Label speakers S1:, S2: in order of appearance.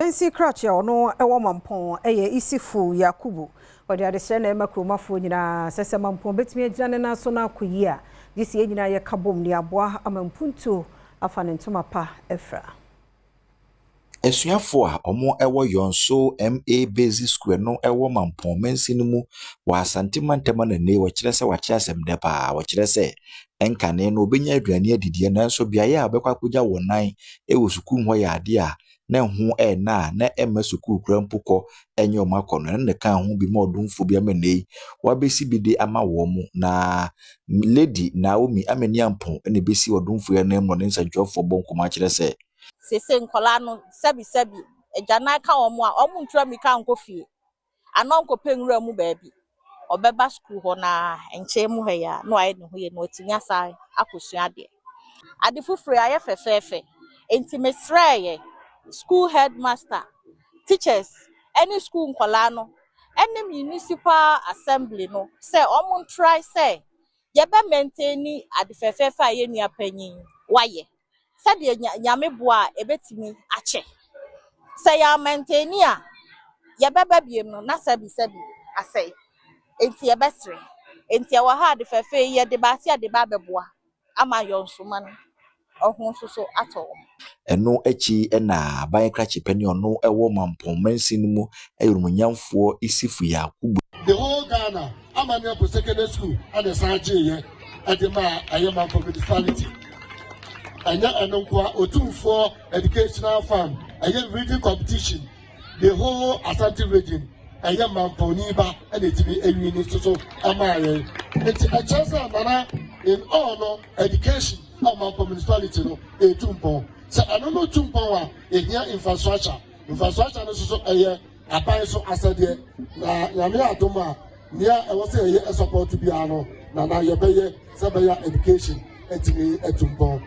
S1: Mansin krakye a ɔno wɔ Mampɔn yɛ Isifu Yakubu. Ɔde adesrɛ na ɛma kuromafoɔ nyinaa sɛ sɛ Mampɔn bɛtumi agyina ne nan so na akɔ yie a, gye sɛ yɛn nyinaa yɛka bom de aboa ama mpuntuo afa ne ntoma pa afira.
S2: Asuafoɔ a wɔwɔ Yonso MA Basic School no wɔ Mampɔn mansin no mu wɔ Asante mantam na nnɛ yi wɔkyerɛ sɛ wɔate asɛm dɛ paa. Wɔkyerɛ sɛ nkane no wɔbɛnya aduane adidiɛ, nanso beaeɛ a wɔbɛkɔ akɔgya wɔn nan wɔ sukuu mu hɔ yɛ adeɛ a na ɛho ɛnna a na ɛmma sukuu kura mpo kɔ nyɛ wɔn akɔnnɔ. Ɛno na ɛka ho bi ma ɔdomfoɔ bi ama nnɛ yi wɔabɛsi bi de ama wɔn. Na Lady Naomi Amani Ampɔn na ɛbɛsi ɔdomfoɔ yi anan mu na ɔne nsɛntwerɛfoɔ bɔ nkɔmmɔ akyerɛ sɛ
S3: Sese nkɔlaa no, sɛbi sɛbi, agyanan ka wɔn a, wɔn ntura mirika nkɔ fie anaa nkɔpɛ nwura mu baabi. Ɔbɛba sukuu hɔ na nkyɛn mu ha yi a, na wayɛ ne ho yie na watumi asan akɔsua adeɛ. Ade foforɔ ayɛ fɛfɛɛfɛ, nti mesrɛ yɛ school headmaster, teachers ɛne school nkɔlaa no ɛne municipal assembly no sɛ wɔn ntrae sɛ yɛbɛ maintain ade fɛfɛɛfɛ a yɛn nua panyin wayɛ, sɛdeɛ Nyame boa a ebetumi akyɛ. Sɛ yɛ maintain a, yɛbɛba biem no na sɛbi sɛbi asɛe, nti yɛbɛsrɛ. Nti ɛwɔ ha, ade fɛfɛ yi yɛde baase ade ba abɛboa ama yɔnsoma no ɔho nso so atɔ wɔn.
S2: Ɛno akyi na aban krakye panin ɔno wɔ Mampɔn mansin no mu ɛyɛ Onimonyamfoɔ Isifu Yakubu.
S4: The whole Ghana, Amaniapo Secondary School ɛna ɛsan gyeeɛ ɛde ma ɛyɛ Mampɔn Municipality. Ɛnyɛ ɛno nko a, Otumfoɔ Educational Fund, ɛyɛ reading competition, the whole Asante Region, ɛyɛ Mampɔni ba ɛna etimi ewi ne soso ɛmaa yɛn. Nti ɛkyerɛ sɛ nana, in all no, education a Mampɔn Municipality no etu mpɔn. Sɛ ɛno no tu mpɔn a, ehia infrastructure. Infrastructure no soso ɛyɛ aban so asɛdeɛ, na Nyame adom a, nea ɛwɔ sɛ yɛyɛ ɛ support biara no, nana, yɛbɛyɛ sɛ bɛyɛ education atumi atu mpɔn.